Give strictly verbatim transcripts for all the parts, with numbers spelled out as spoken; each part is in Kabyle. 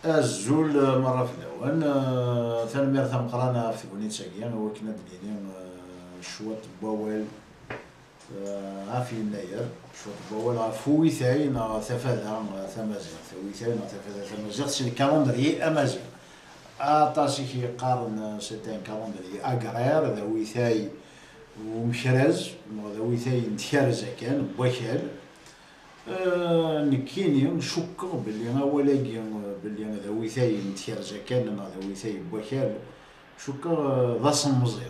Azul, eh, merra fell-awen. Eh, tanemmirt tameqqrant ɣef tegnit-agi, i wakken ad d-nini, eh, cwiṭ n wawal, eh, ɣef Yennayer, cwiṭ n wawal ɣef uwitay neɣ tafada, eh, tamaziɣt, awitay neɣ tafada tamaziɣt si lkalandriye amaziɣ. Aṭas i k-yeqqaren, eh, c'est un calendrier agraire, d awitay umekraz, neɣ d awitay n tkerza kan, n wakal. Eh, nekkini cukkeɣ belli awal-agi, eh, belli d awitay n tkerza kan neɣ d awitay n wakal, cukkeɣ, eh, d asemẓi.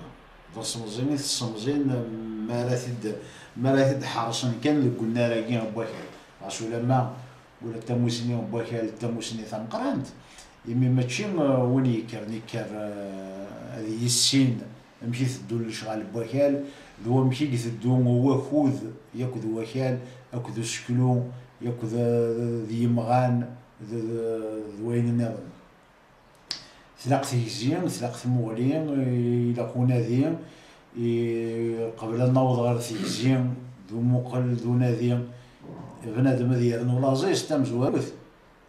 D asemẓi i t-ssemẓin, eh, mi ara t-id, mi ara t-id-ḥersen kan deg unnar-agi n wakal. Ɣas ulamma ula d tamusni n wakal d tamusni tameqqrant, imi mačči, eh, win yekkren ikker, eh, ad yissin amek i teddun lecɣal n wakal, d wamek i iteddu wakud yakk d wakal, akked useklu, yakk d, d yimɣan, d, d, d wayen nniḍen. Tlaq tegzi, tlaq tmuɣli, ilaq unadi, i, qbel ad naweḍ ɣer tegzi, d umuqel, d unadi, bnadem ad yernu laẓ-is tamezwarut.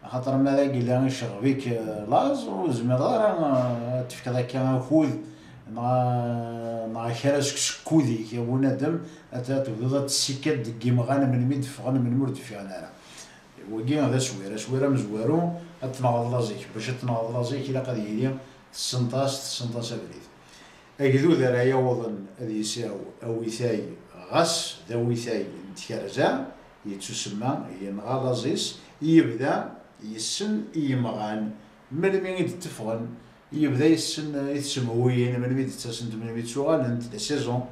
Axaṭer ma d agella iceɣb-ik, eh, laẓ, ur tezmireḍ ara, eh, ad tefkeḍ akka akud, neɣ, neɣ kra seg sekkud-ik, a bunadem, ad, ad tebduḍ ad tessikkad deg yimɣan melmi d-ffɣen, melmi ur d-ffiɣen ara. Wagi d aswir, aswir amezwaru, ad tenɣeḍ laẓ-ik. Bac ad tenɣeḍ laẓ-ik, ilaq ad yili tessenṭas, tessenṭas abrid. Agdud ara yawḍen ad yesɛu awitay, ɣas d awitay n tkerza, yettusemma yenɣa laẓ-is, yebda yessen i yimɣan melmi i d-tteffɣen, yebda yessen i tsemhuyin melmi d-ttasent, melmi d-ttuɣalent, les saisons.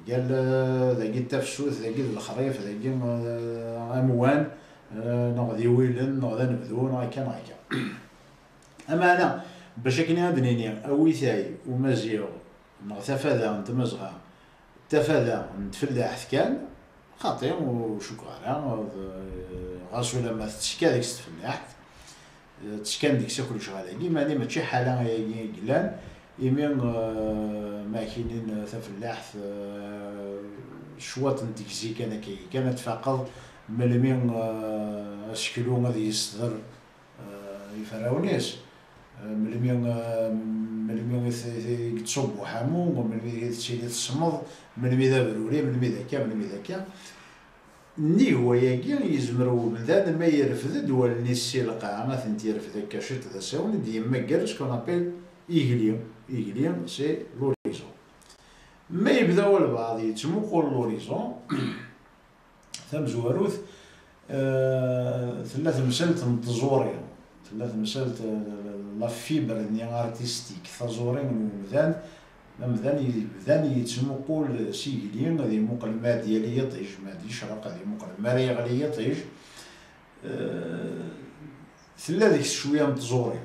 Gal, eh, dagi d tafsut, dagi d lexrif, dagi, eh, amwan, eh, neɣ d iwilen, neɣ d anebdu, neɣ akka, neɣ akka. Ameɛna, bac akken ad d-nini, awitay umaziɣ neɣ tafada n tmezɣa, tafada n tfellaḥt kan, xaṭi, ur cukkeɣ ara, d-, ɣas ulamma tettekka deg-s tfellaḥt, eh, ttekkan deg-s akk lecɣal-agi, meɛni mačči ḥala ayagi i yellan, imi, eh, ma kinin tafellaḥt, eh, cwiṭ n tegzi kan akka kan, ad tfaqeḍ melmi, eh, aseklu ad yesder eh, iferrawen-is, eh, melmi, eh, melmi i t-, i t-, i yettṣubbu ḥamu, melmi i tettili tesmeḍ, melmi d abruri, melmi d akka, melmi d akka. Nnig wayagi, yezmer umdan ma yerfed-d wallen-is si lqaɛa, ad tent-yerfed akka ciṭ d asawen, i d-yemmager ce qu'on appelle igli. Igli, c'est l'horizon. Ma yebda walbeɛḍ yettmuqul l'horizon, tamezwarut, eh, tella temsalt n tẓuri, tella temsalt, eh, la fibre-nni artistique, taẓuri n umdan, amdan yebdan yettmuqul s igli, ad imuqel ma ad yali yiṭij, ma ad yecreq, ad imuqel ma ara yeɣli yiṭij. Eh, tella deg-s cwiya n tẓuri.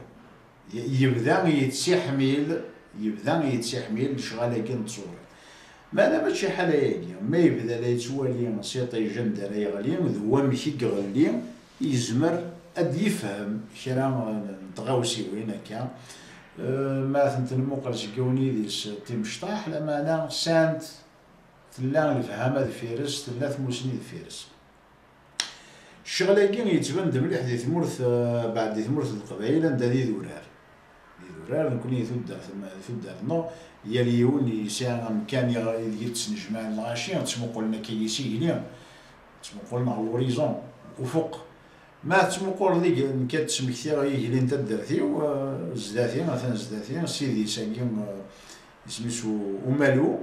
Y-, yebda yettiḥmil, yebda yettiḥmil lecɣal-agi n tẓuri. Meɛna mačči ḥala-agi, ma yebda la yettwali s iṭij anda ara yeɣli, d wamek i iɣelli, yezmer ad d-yefhem kra n tɣawsiwin akka. Eh, ma ad tent-nmuqel seg yiwen yidis timecṭaḥ, lameɛna sɛant, tella lefhama deffir-s, tella tmusni deffir-s. Ccɣel-agi yettban-d mliḥ di tmurt, eh, beɛd di tmurt n Leqbayel, anda d idurar. D idurar, nekkni di tuddar, di tuddar-nneɣ, yal yiwen yesɛa amkan i, ideg i d-ttnejmaɛen lɣaci, ttmuqulen akka s igli, ttmuqulen ɣer l'horizon, ufuq. Ma tettmuquleḍ ig-, nekk ad d-smektiɣ igli n taddart-iw, eh, zdat-i, atan zdat-i, s idis-agi, eh, isem-is u-, umalu.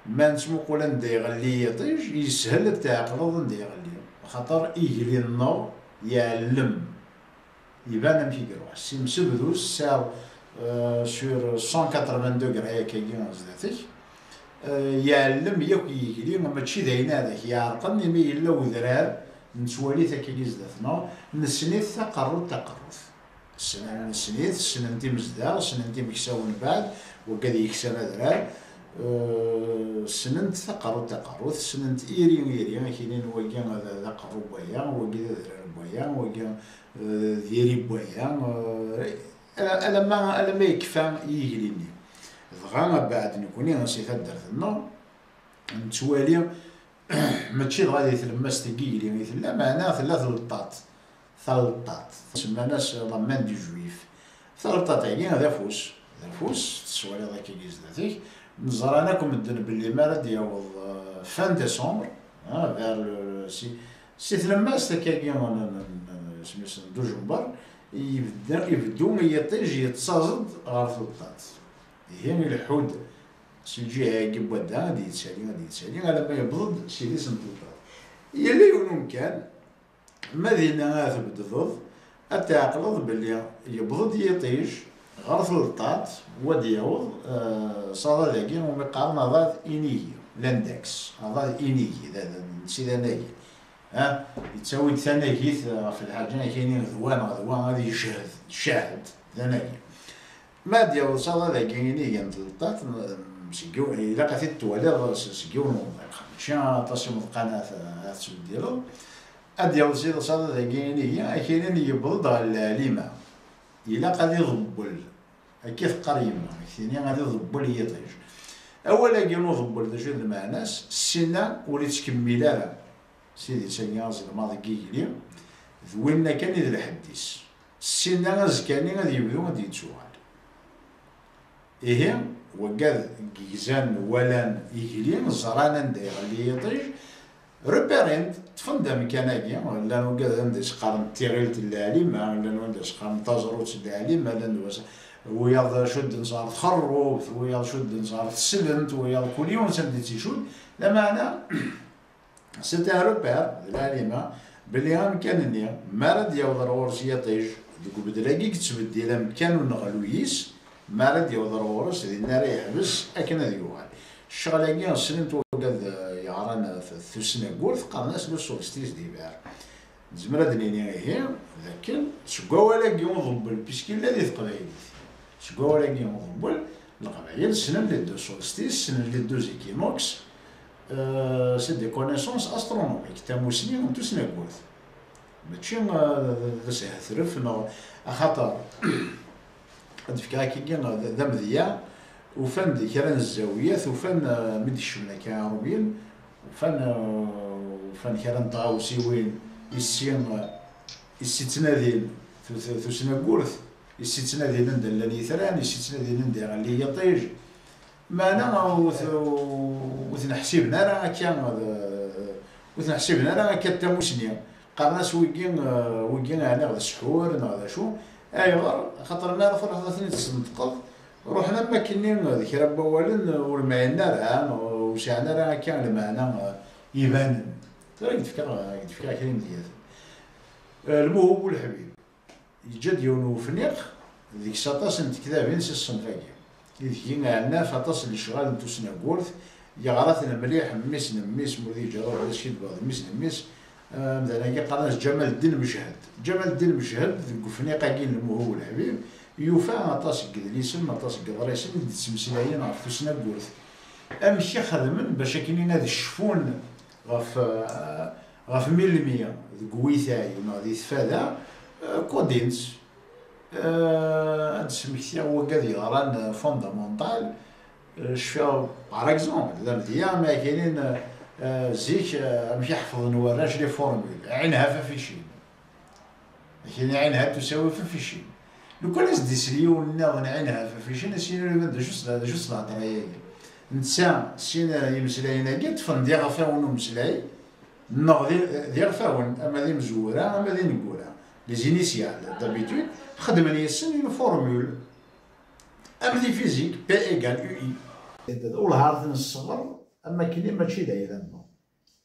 Ma nettmuqul anda iɣelli yiṭij, yeshel ad tɛeqleḍ anda iɣelli, axaṭer igli-nneɣ iɛellem, iban amek i iruḥ. Si msebdus, tesɛiḍ, euh, sur cent quatre-vingts degrés akkagi zdat-k, euh, iɛellem yakk yigli, mačči d ayen ad ak-iɛerqen, imi yella udrar, nettwali-t akkagi zdat-neɣ, nessen-it taqerrut taqerrut. Ssnen, nessen-it, ssnen-t imezdaɣ, ssnen-t imeksawen mbeɛd, wagad yeksan adrar, eh, ssnen-t taqerrut taqerrut, ssnen-t iri iri, akinin wagi d, d aqerru n waya, wagi d adrar n waya, wagi, eh, d iri n waya, eh, ala-, alamma, alamma yekfa yigli-nni. Dɣa abeɛd nekni si taddart-nneɣ, nettwali, mačči dɣa di tlemmast n yigli i tella, meɛna tella tleṭṭaṭ. Taleṭṭaṭ, semman-as la main du juif. Taleṭṭaṭ-agi d afus, d afus, tettwaliḍ akkagi zdat-k. Neẓran akk medden belli mi ara d-yaweḍ, euh, fin décembre, hein, vers le, si, si tlemmast akkagi n, n, n, n, isem-is, n dujember, ibedda, ibeddu yiṭij yettaẓ-d ɣer tleṭṭaṭ. Ihi ileḥḥu-d si lǧiha-agi n wadda, ad d-yettali, ad d-yettali, alamma yewweḍ-d s idis n tleṭṭaṭ. Yella yiwen umkan, ma dinna ara tbeddeḍ, ad tɛeqleḍ belli yewweḍ-d yiṭij ɣer tleṭṭaṭ, wa d-yaweḍ, eh, s aḍad-agi umi qqaren aḍad inigi, l'index, aḍad inigi, d, d, d, mačči d anagi. Ha? Yettawi-d tanagit ɣef lḥaǧa, akini d wa neɣ d wa ad yejhed, cahd, d anagi. Ma d-yaweḍ s aḍad-agi inigi n tleṭṭaṭ, n-, seg yiw-, ilaq ad t-id-twaliḍ s-, seg yiwen umḍiq. Mačči aṭas imeḍqan ara t-, ara tettbeddileḍ. Ad d-yaweḍ s-, s aḍad-agi inigi, akini yewweḍ-d ɣer lɛelima. Ilaq ad iḍebbel. Akka teqqar yemma, ak-tini ad iḍebbel yiṭij. Awal-agi n uḍebbel, d acu d lmeɛna-s? Ssinna ur ittkemmil ara. Sidi-tt-agi azelmaḍ deg yigli, d winna kan i d lḥedd-is. Ssinna azekka-nni ad yebdu ad d-yettuɣal. Ihi, waggad n yegzan walan igli, ẓran anda iɣelli yiṭij, repérin-t, ṭṭfen-d amkan-agi, llan wigad anda i s-qqaren tiɣilt n lɛelima, llan wanda i s-qqaren taẓrut n lɛelima, llan was-, wiyaḍ cudden s ɣer txerrubt, wiyaḍ cudden s ɣer teslent, wiyaḍ kul yiwen s anda i tt-icudd, lameɛna, c'est un repère, d lɛelima, belli amkan-nni, mi ara d-yaweḍ ar ɣur-s yiṭij, deg ubedl-agi i yettbeddil amkan uneɣluy-is, mi ara d-yaweḍ ar ɣur-s, dinna ara yeḥbes akken ad yuɣal. Ccɣel-agi, ssnen-t wigad, eh, yeɣran, eh, t-, tusnagurt, qqaren-as le solstice d'hiver. Nezmer ad d-nini ihi, d akken, seg wawal-agi uḍebbel, puisqu'il est di teqbaylit, seg wawal-agi uḍebbel, Leqbayel ssnen les deux solstices, ssnen les deux équinoxes, euh, c'est des connaissances astronomiques, tamusni n tusnagurt. Mačči, euh, d ashetref neɣ axaṭer ad d-fkeɣ akkagi d, d amedya, ufan-d kra n zzawiyat, ufan, euh, mi d-kecmen akka Iṛumyen, ufan, euh, ufan kra n tɣawsiwin i ssi, euh, i s-ittnadin tu-, tu-, tusnagurt, i s-ittnadin anda llan yitran, i s-ittnadin anda iɣelli yiṭij. Meɛna ur t-, ur ten-ḥsiben ara akka d, ur ten-ḥsiben ara akka d tamusni. Qqaren-as wigi, eh, wigi ɛni d ssḥur neɣ d acu? Ayɣer? Axaṭer mi ara truḥeḍ ad ten-id-tesneṭqeḍ, ruḥen am wakken-nni d kra n wawalen ur mɛinen ara, neɣ ur sɛin ara akka lmeɛna, eh, ibanen. Tura i k-d-fkeɣ, i k-d-fkeɣ kra imedyaten. Eh, Lmuhub Ulḥbib. Yeǧǧa-d yiwen n ufniq, deg-s aṭas n tektabin si ṣṣenf-agi. Ideg iɛennaf aṭas n lecɣal n tusnagurt, yeɣra-ten mliḥ mmi-s n mmi-s, ma ur d-yeǧǧa ara uḥric i d-baɣ d mmi-s n mmi-s. Amdan-agi qqaren-as Ǧamal Ddin Mejhed. Ǧamal Ddin Mejhed, deg ufniq-agi n Lmuhub Ulḥbib, yufa aṭas n yedlisen, aṭas n yeḍrisen i d-yettmeslayen ɣef tusnagurt. Amek i xedmen bac akken ad cfun ɣef, eh, ɣef mi lmi deg witay neɣ di tfada, eh, kodin-tt. Eh, ad d-smektiɣ wagad yeɣran, eh, fondamental. Eh, cfiɣ, par exemple, d amedya, ma akinin, eh, zik, eh, amek i ḥefḍen warrac les formules. Ɛinha faficin. Akinin ɛinha tusawi faficin. Lukan as-d-isel yiwen nniḍen ɛinha faficin, as-yini d acu s-, d acu s lhedra-agi. Netta, sin, eh, imeslayen-agi, ṭṭfen-d iɣfawen n umeslay, neɣ d, d iɣfawen, ama d imezwura, ama d ineggura, les initiales, d'habitude, xedmen yes-sen une formule. Am di fizik, P égale U I. Ur ɣer ten-sseɣr, am akken mačči d ayla-nneɣ.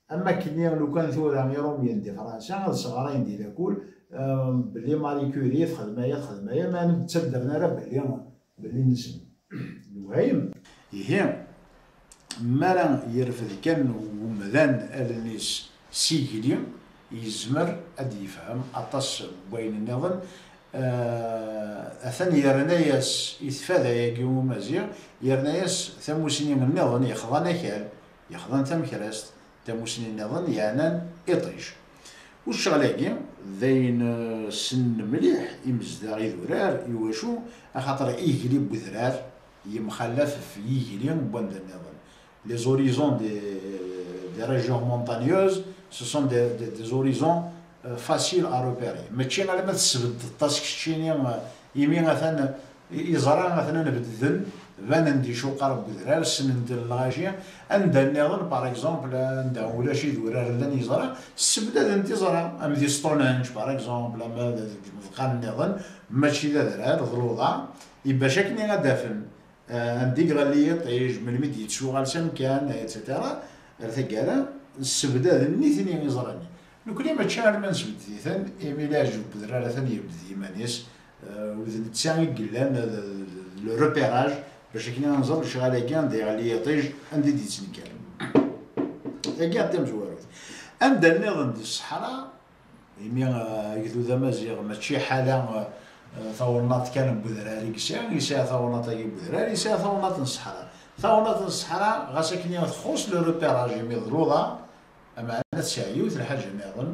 Am akken lukan tura Iṛumyen di Fransa, ad sseɣrayen di lakul, eh, belli Marie Curie texdem aya, texdem aya, ma ur ttaddren ara belli, belli nesmen. Lewhayem. Ihi, mi ara yerfed kan umdan allen-is s igli, yezmer ad d-yefhem aṭas n wayen nniḍen. Eh, atan yerna-yas i tfada-agi umaziɣ, yerna-yas tamusni nniḍen yexḍan akal, yexḍan tamekrast, tamusni nniḍen yeɛnan iṭij. U ccɣel-agi d ayen, eh, ssnen mliḥ imezdaɣ idurar, iwacu? Axaṭer igli n wedrar yemxallaf ɣef yigli n wanda nniḍen. Les horizons des, des régions montagneuses, ce sont des, des, des horizons facile à repérer. Mačči alamma tesbeddeḍ-as keččini, imi atan iẓra atan bedden, banen-d icuqar n wedrar, ssnen-ten lɣaci, anda nniḍen, par exemple, anda ulac idurar llan iẓra, ssebdaden-t iẓra, am di Stonehenge, par exemple, ama deg imeḍqan nniḍen, mačči d adrar, d luḍa, i bac akken ad d-afen, eh, anda i iɣelli yiṭij, melmi d-yettuɣal s amkan, et cetera. Ar taggara, ssebdaden nitni iẓra-nni. Nekkni mačči arma nesbedd-iten, imi leɛǧeb n wedrar atan yebded iman-is, eh, u d netta i yellan, eh, d, d, d le repérage, bac akken ad nẓer lecɣal-agi anda iɣelli yiṭij, anda i d-yettnekkar. Tagi d tamezwarut. Anda nniḍen di ṣṣeḥra, imi, eh, agdud amaziɣ mačči ḥala, eh, tawennaṭ kan n wedrar i yesɛa, yesɛa tawennaṭ-agi n wedrar, yesɛa tawennaṭ n ṣṣeḥra. Tawennaṭ n ṣṣeḥra, ɣas akken txuṣṣ le repérage, imi d luḍa, ameɛna tesɛa yiwet lḥaǧa nniḍen,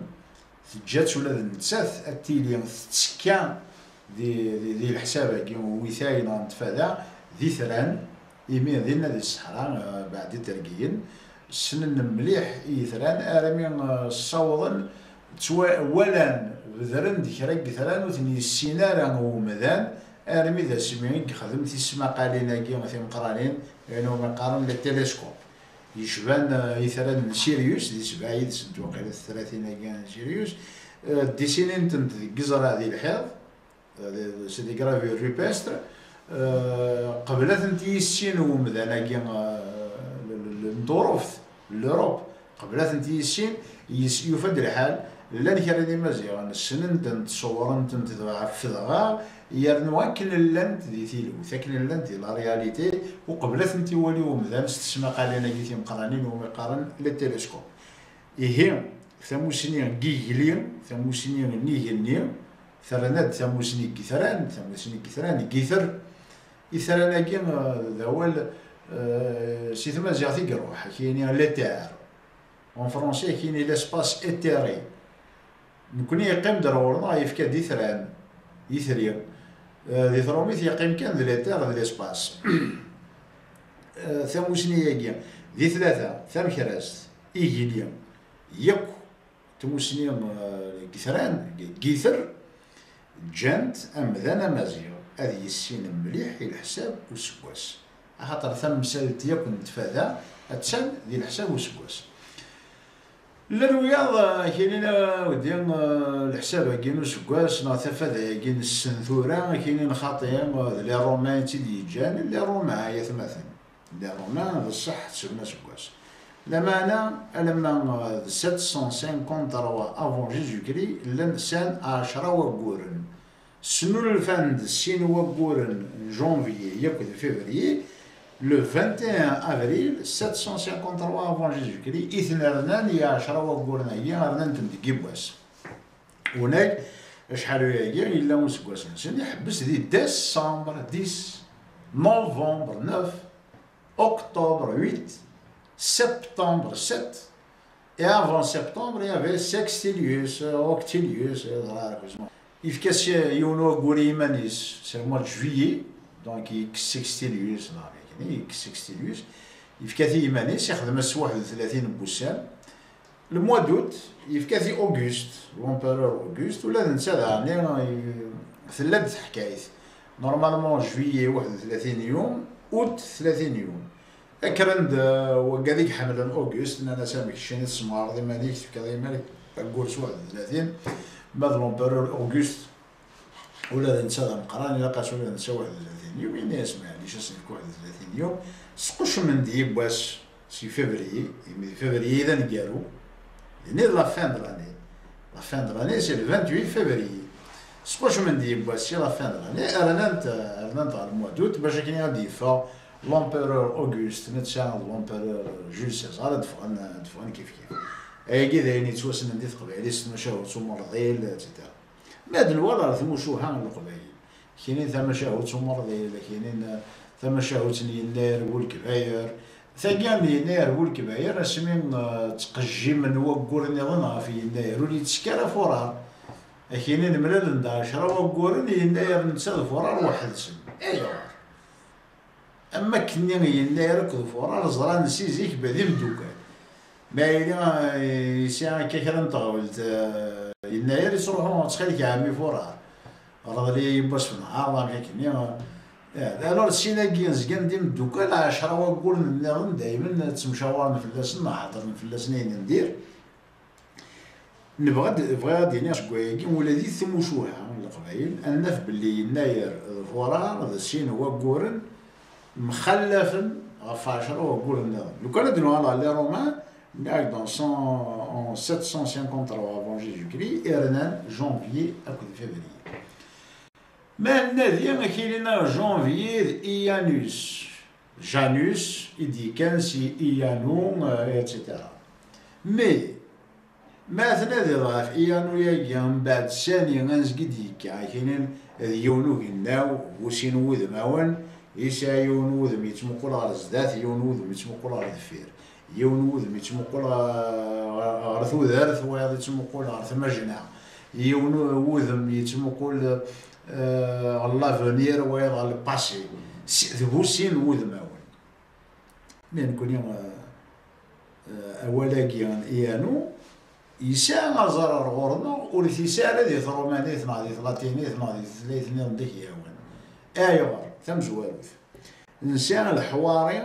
teǧǧa-tt ula d nettat ad tili tettekka di, di, di leḥsab-agi n witay neɣ n tfada, d itran, imi dinna di ṣṣeḥra, eh, beɛd itergiyen, ssnen mliḥ i yitran, armi, eh, ssawḍen, ttwa-, walan, bedren-d kra n yitran ur ten-yessin ara umdan, armi d asmi i yexdem tismaqalin-agi timeqqranin, ayen umi qqaren les télescopes. Yecban, eh, itran n Sirius, di sebɛa yid-sent waqila tetratin-agi n Sirius, eh, ddisinin-tent deg iẓra di lḥiḍ, eh, c'est des gravures rupestres, eh, qbel ad tent-yissin umdan-agi, eh, n Turuft, l'Europe, qbel ad tent-yissin, yis-, yufa-d lḥal, llan kra n Imaziɣen, ssnen-tent, ṣewwren-tent ɣef dɣa, yernu akken llant di tilwt, akken llant di la réalité, uqbel ad tent-iwali umdan s tesmaqalin-agi timeqqranin umi qqaren les télescopes. Ihi, tamusni n yigli, tamusni n igenni, terna-d tamusni n yitran, tamusni n yitran n yiter. Itran-agi, eh, d awal, eh, si tmaziɣt i iruḥ, ak yini l'éther. En français, ak yini l'espace éthéré. Nekkni yeqqim-d ar ɣur-neɣ, yefka-d itran, itri. Eh, di trumit yeqqim kan d l'éther, d l'espace. Eh, tamusni-agi, di tlata, tamekrast, igli, yakk tmusni, eh, n yitran, n yiter, ǧǧant amdan amaziɣ ad yissin mliḥ i leḥsab useggas. Axaṭer tamsalt yakk n tfada attan di leḥsab useggas. Llan wiyaḍ, eh, kinin, eh, wedi, eh, leḥsab-agi n useggas neɣ tafada-agi nessen tura, kinin xaṭi, eh, d les Romains i tt-id-yeǧǧan, les Romains ay atmaten. Les Romains d ṣṣeḥ ttun aseggas. Lameɛna, alamma, eh, d sept cent cinquante-trois avant Jésus-Christ, llan sɛan ɛecra wagguren. Snulfan-d sin wagguren n janvier yakk d février, le vingt et un avril sept cent cinquante-trois avant Jésus-Christ, i ten-rnan i ɛecra wagguren-agi, rnan-ten deg yiwwas. Unag, acḥal uyagi yella useggas-nsen, iḥebbes di décembre dix, novembre neuf, octobre huit, septembre sept, et avant septembre, il y avait Sextilius, euh, Octilius, euh, voilà, heureusement. Yefka-s yiwen waggur i yiman-is, c'est le mois de juillet, donc yekkes Sextilius, neɣ akken, yekkes Sextilius, yefka-t i yiman-is, ixdem-as s waḥed u tlatin n wussan. Le mois d'août, yefka-t i Auguste, l'empereur Auguste, ula d netta daɣen, i-, tella-d teḥkayt. Normalement, juillet waḥed u tlatin yum, août tlatin yum. Kkren-d, eh, waggad i iḥemmlen Auguste, nnan-as: "Amek keččini tsemɣareḍ iman-ik, tefkiḍ iman-ik aggur s waḥed u tlatin, ma d l'empereur Auguste, ula d netta d ameqqran, ilaq-as ula d netta waḥed u tlatin yum." Yenna-yas: "Maɛlic, ad s-nefk waḥed u tlatin yum." Sqecmen-d yiwwas si février, imi d février i d aneggaru, dinna d la fin de l'année. La fin de l'année, c'est le vingt-huit février. Sqecmen-d yiwwas si la fin de l'année, rnant, rnant ɣer le mois d'août, bac akken ad d-yeffeɣ l'empereur Auguste, netta d l'empereur Jules César, ad d-ffɣen, ad d-ffɣen kif kif. Ayagi d ayen yettwassnen di teqbaylit s tmacahut s umerḍil, et cetera. Ma d nwala ɣer tmucuha n Leqbayel, kinin tamacahut s umerḍil, kinin tamacahut n Yennayer bu Lekbayer. Tagi n Yennayer bu Lekbayer, asmi, eh, ttqejjimen wagguren niḍen ɣef Yennayer, ur yettekki ara Furar. Akini nemlal-d ɛecra wagguren, Yennayer netta d Furar weḥd-sen. Ayɣer? Am wakken-nni Yennayer akked Furar ẓran si zik d imeddukal. Ma yili, eh, yesɛa akka kra n teɣbelt, eh, Yennayer yettruḥu, ttxil-k a ɛemmi Furar, rḍel-iyi yiwwas n nhaṛ, amek akken-nni. Alors, sin-agi zgan d imeddukal, ɛecra wagguren nniḍen daymen ttemcawaren fell-asen, neɣ heddren fell-asen ayen n dir. Nebɣa ad, bɣiɣ ad d-iniɣ seg wayagi, ula di tmucuha n Leqbayel, ad naf belli Yennayer d Furar d sin wagguren mxallafen ɣef ɛecra wagguren nniḍen. Lukan ad d-nuɣal ɣer les Romains, nniɣ-ak-d en cent, en sept cent cinquante-trois avant Jésus-Christ, i rnan janvier akked février. Ma nadi akili-nneɣ janvier d Ianus, Janus i d-yekkan si Ianu, euh, et cetera. Mais ma tnadiḍ ɣef Ianu-agi, mbeɛd sani anezg i d-yekka, akinin d yiwen ugennaw bu sin wudmawen, yesɛa yiwen wudem yettmuqul ɣer zdat, yiwen wudem yettmuqul ɣer deffir, yiwen wudem yettmuqul ɣer, ɣer, ɣer tudert, wayeḍ yettmuqul ɣer tmajna, yiwen wudem yettmuqul, euh, ɣer l'avenir, wayeḍ ɣer le passé. Si, d bu sin wudmawen. Mais nekkni, euh, euh, awal-agi n Ianu yesɛa aẓar ar ɣur-neɣ, ur t-yesɛi ara di trumanit neɣ di tlatinit neɣ di tutlayt nniḍen d ak-yehwan. Ayɣer? Tamezwarut, nesɛa leḥwari,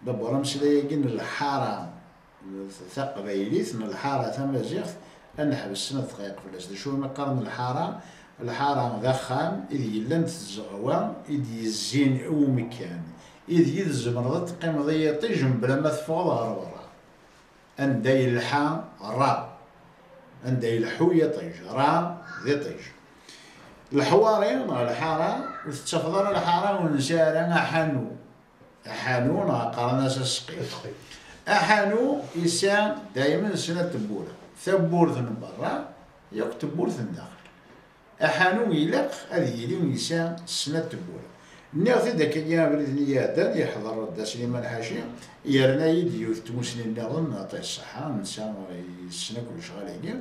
d'abord ameslay-agi n lḥara taqbaylit, n lḥara tamaziɣt, ad neḥbes snat dqayeq fell-as. D acu umi qqaren lḥara? Lḥara d axxam i d yellan d tzeɣwa i d-yezzin i umekkan, i deg i tzemreḍ ad teqqimeḍ i yiṭij mebla ma teffɣeḍ ɣer berra. Anda yelḥa ra, anda yelḥu yiṭij, ra d iṭij. Leḥwari neɣ lḥara ur tettafeḍ ara lḥara ur nesɛi ara aḥanu. Aḥanu neɣ qqaren-as aseqqi. Aḥanu yesɛa daymen snat tewwura, tawwurt n berra yakk tewwurt n daxel. Aḥanu ilaq ad yili yesɛa snat tewwura. Nniɣ-t-id akkagi abrid-nni iɛeddan, yeḥḍer Dda Sliman Ḥaci, yerna-yi-d yiwet n tmussni nniḍen, yeɛṭi-k ṣṣeḥḥa, netta yessen akk lecɣal-agi.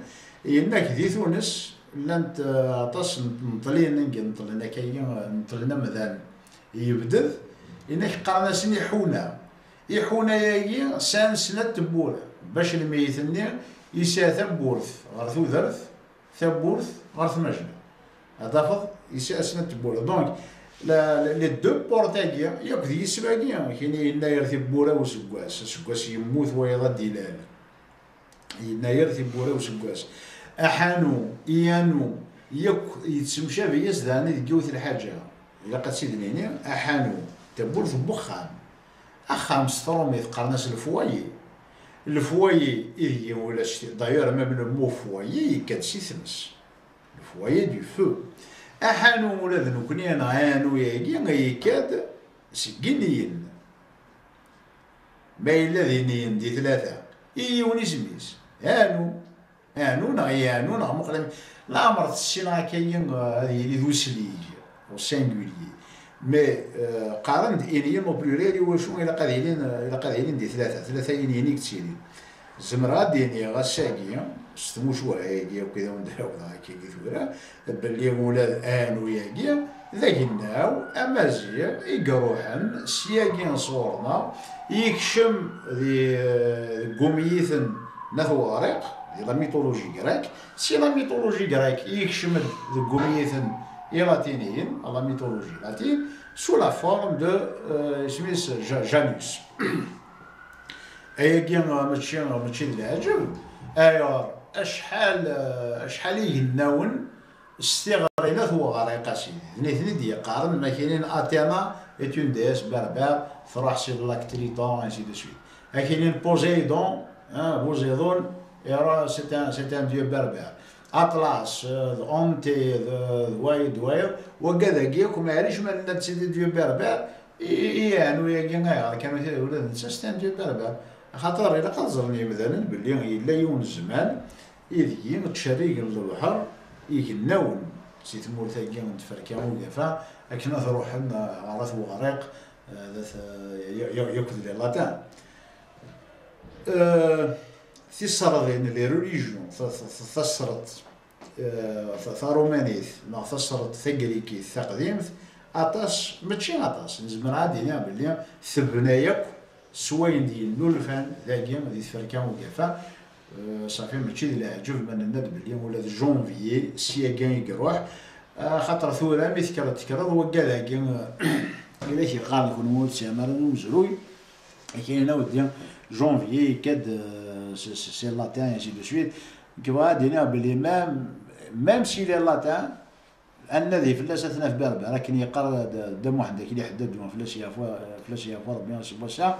Yenna-k di Tunes llant, eh, aṭas n tneṭlin, anga neṭlen akkagi, neṭlen amdan yebded, yenna-k qqaren-asen iḥuna. Iḥuna-agi sɛan snat tewwura, bac lmeyyet-nni yesɛa tawwurt ɣer tudert, tawwurt ɣer tmajna. Ad tafeḍ yesɛa snat tewwura. Donc, la, la, les deux portes-agi, yakk d yisem-agi, kini yennayer tiwwura n useggas, aseggas yemmut wayeḍ ad d-ilal. Yennayer tiwwura n useggas. Aḥanu, iyanu, yakk yettemcabi-yas daɣen deg yiwet lḥaǧa. Ilaq ad tt-id-nini, aḥanu, tawwurt n wexxam. Axxam s trumit qqaren-as le foyer. Le foyer, ideg ulac, d'ailleurs, même le mot foyer yekka-d si tmes. Le foyer du feu. Aḥanu ula d nekkni, neɣ anu-agi, yekka-d seg iniyen. Ma yella d iniyen di tlata, i yiwen isem-is. Anu. Anu neɣ yanu neɣ muqel amek. Leɛmer tessineɣ akka-yi, eh, ad yili d uslig, au singulier. Mais, eh, qqaren-d iniyen au pluriel, i wacu ilaq ad ilin, eh, ilaq ad ilin di tlata. Tlata iniyen i yettilin. Zemreɣ ad d-iniɣ ass-agi, s tmucuha-agi akk i d awen-d-ɛawdeɣ akka-yi tura, belli ula d anu-agi d agennaw amaziɣ i iruḥen syagi sɣur-neɣ, yekcem di, deg umyiten n At Weɣriq, di la mythologie grecque, si la mythologie grecque yekcem-d deg umyiten ilatiniyen, la mythologie latine, sous la forme de, euh, isem-is Ja-, Janus. Ayagi, euh, mačči, mačči d leɛǧeb. Ayɣer? Acḥal, euh, acḥal igennawen s tiɣri n At Weɣriq a sidi. D nitni i d-yeqqaren, ma kinin Athéna est une déesse berbère, truḥ si lac Triton, ainsi de suite. Akinin Poséidon, hein, Poséidon, iruḥ, c'est un, c'est un dieu berbère. Atlas, euh, d Anté, d, d wayeḍ, d wayeḍ. Wagad-agi akk, maɛlic ma nenna-d c'est des dieux berbères, i, i yeɛnu-agi ayɣer kan ula d netta c'est un dieu berbère. Axaṭer ilaq ad ẓren yemdanen belli yella yiwen zzman ideg ttcerrigen lebḥer igennawen si tmurt-agi n tferka ugafa, akken ad ruḥen ɣer At Weɣriq, eh, d at, eh, y-, y-, yakk d les Latins. Eh, tisserḍin, les religions, ta-, ta-, ta-, tasreḍt, eh, ta-, tarumanit, neɣ tasreḍt tagrikit taqdimt, aṭas, mačči aṭas, nezmer ad d-iniɣ belli tebna yakk s wayen d-yennulfan dagi di tferka ugafa, Safi, mačči d leɛǧeb ma nenna-d belli ula d Janvier syagi i iruḥ. Axaṭer tura mi tekkreḍ tekkreḍ, wagga dagi i la k-yeqqaren kunwi ur tesɛim ara d umezruy. Akken a weddi, Janvier yekka-d, euh, c'est latin, ainsi de suite. Nekk bɣiɣ ad d-iniɣ belli même, même s'il est latin, ad nadi fell-as ad t-naf berber, akken yeqqar Dda Muḥend Akli Ḥeddad, fell-as yafu, fell-as yafu Rebbi s wass-a.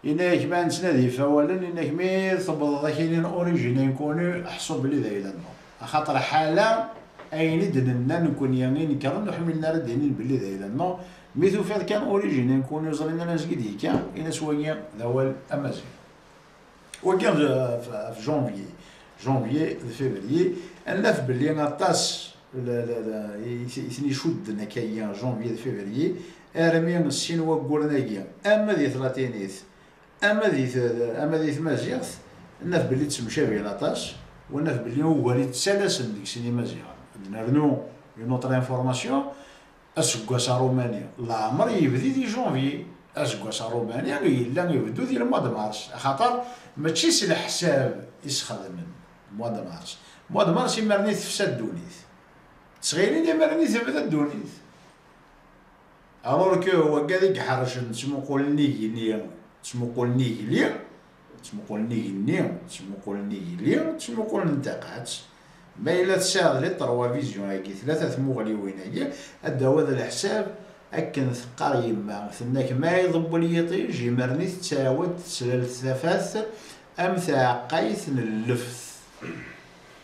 Yenna-yak ma nettnadi ɣef wawalen, yenna-yak mi tewwḍeḍ akkin origine inconnue, ḥṣu belli d ayla-nneɣ. Axaṭer ḥala ayen i d-nenna nekkni inekren, ur ḥmilen ara d-inin belli d ayla-nneɣ. Mi tufiḍ kan origine inconnue, ur ẓrin ara anezgi d-yekka, ini-as wagi d awal amaziɣ. Wagi ɣef, ɣef janvier, janvier d février, ad naf belli aṭas la, la, la, i, i ten-icudden akka-yi janvier d février, armi sin wagguren-agi, ama di tlatinit, ama di, t- ama di tmaziɣt, ad naf belli ttemcabin aṭas, u ad naf belli ugar i ttalasen deg-sen imaziɣen. Ad nernu une autre information, aseggas arumani, leɛmer yebdi di janvier. Aseggas arumani yella ibeddu di le mois de mars, axaṭer mačči s leḥsab i s-xedmen mois de mars. Mois de mars imerni tefsa ddunit. Ttɣilin imerni tebda ddunit. Alors que wagad i iḥercen ttmuqulen igenni, ttmuqulen igli, ttmuqulen igenni, ttmuqulen igli, ttmuqulen taqaɛet. Ma yella tesɛiḍ les trois visions-agi, tlata tmuɣliwin-agi, ad d-tawiḍ leḥsab akken teqqar yemma, tenna-k ma iḍewwel yiṭij, imerni tettɛawad tettlal tafat am taɛeqqayt n lleft.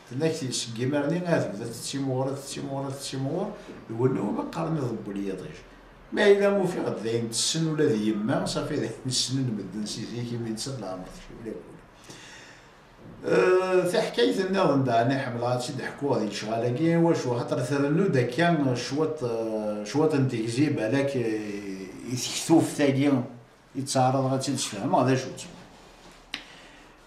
Tenna-k seg imerni ad tebda tettimɣur, tettimɣur, tettimɣur, d win umi qqaren iḍewwel yiṭij. Ma yella ufiɣ-d d ayen tessen ula d yemma, safi d ayen ssnen medden si zik, imi nettat leɛmer tecwi lakul. Eh, taḥkayt nniḍen daɣen i ḥemmleɣ ad tt-id-ḥkuɣ di lecɣal-agi, iwacu? Xaṭer trennu-d akka cwiṭ, eh, cwiṭ n tegzi, balak, eh, i tektuft-agi i ttaɛraḍeɣ ad tt-id-sfehmeɣ d acu-tt.